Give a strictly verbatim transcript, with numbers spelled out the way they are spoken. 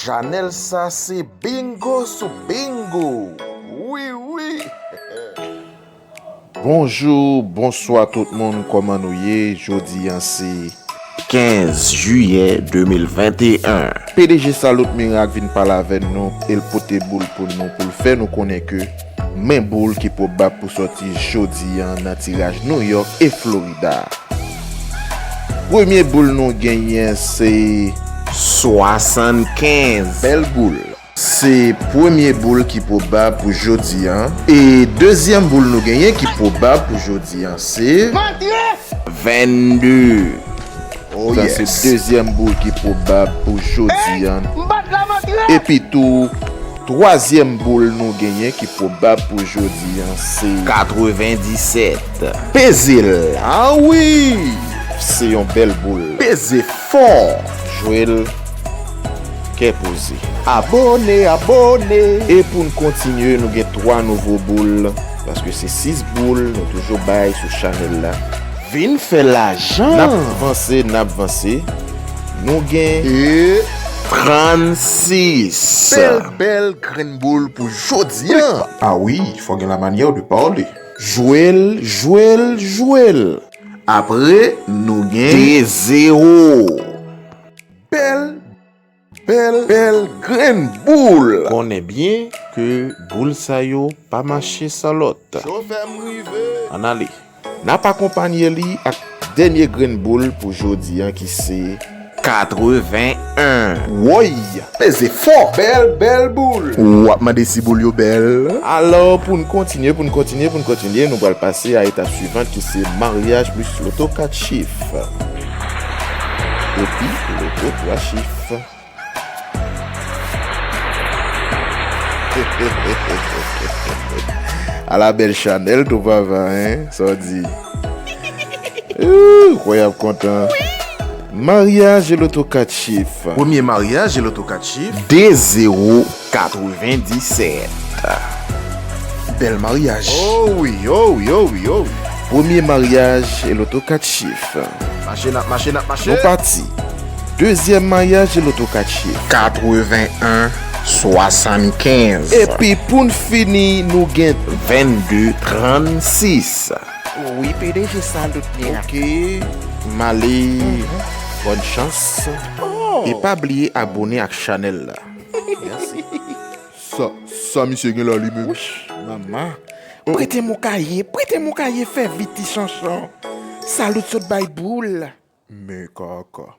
Chanèl sa se bingo sou bingo. Wi, wi. Bonjou, bonswa tout moun, kòman nou ye? Jodi a se kenz jiyè de mil venteyen. P D G Salut Miracle vin pale avè nou, e l pote boul pou nou, pou l fè nou konnen ke men boul ki pwobab pou sòti jodi a nan tiraj New York e Florida. Premye boul nou genyen se swasann kenz. Bèl boul. Se premye boul ki pwobab pou jodi a. E dezyèm boul nou genyen ki pwobab pou jodi a se vennde. Oh, sa se yes. Dezyèm boul ki pwobab pou jodi a. Epi tou, twazyèm boul nou genyen ki pwobab pou jodi a se katrevendisèt. Peze l. Ah wi! Se yon bèl boul. Peze fò. Jwe l kè poze. Abone, abone. E pou n kontinye, nou gen twa nouvo boul, paske se sis boul nou toujou bay sou chanèl la. Vin fè lajan. N ap vanse, n ap vanse. Nou gen e trannsis. Bèl, bèl grenn boul pou jodi a. Ah wi, fò gen la manyè de pale. Jwe l, jwe l, jwe l. Apre, nou gen de zewo. Bèl, bèl, bèl grenn boul. Konnen byen ke boul sa yo pa mache san lòt. Chofè m rive. Ann ale. N ap akonpanye li ak dènye grenn boul pou jodi a ki se katreven en. Woy! Peze fò! Bèl, bèl boul! W ap mande si boul yo bèl. Alò, pou n kontinye, pou n kontinye, pou n kontinye, nou pral pase a etap swivan ki se maryaj plis loto kat chif. Epi, loto twa chif. Ala bèl chanèl tou papa, en? Sa w di? Ooh, kwè y ap kontan. Maryaj e loto kat chif. Premye maryaj e loto kat chif. De zewo katrevendisèt. Bèl maryaj. Oh wi, oh wi, oh wi, oh wi. Premye maryaj e loto kat chif. Mache, n ap mache, n ap mache. Nou pati. Dezyèm maryaj e loto kat chif. Katreven en swasannkenz. Epi pou n fini, nou gen vennde trannsis. Wi, P D G Salut Miracle. Ok, m ale. Bòn chans. Oh. E pa bliye abone ak chanèl la. Mèsi. Sa, sa misye gen la li menm? Wouch, mama. Prete m yon kaye, prete m yon kaye, fè vit ti chanchan. Salut sot bay boul. Men kaka.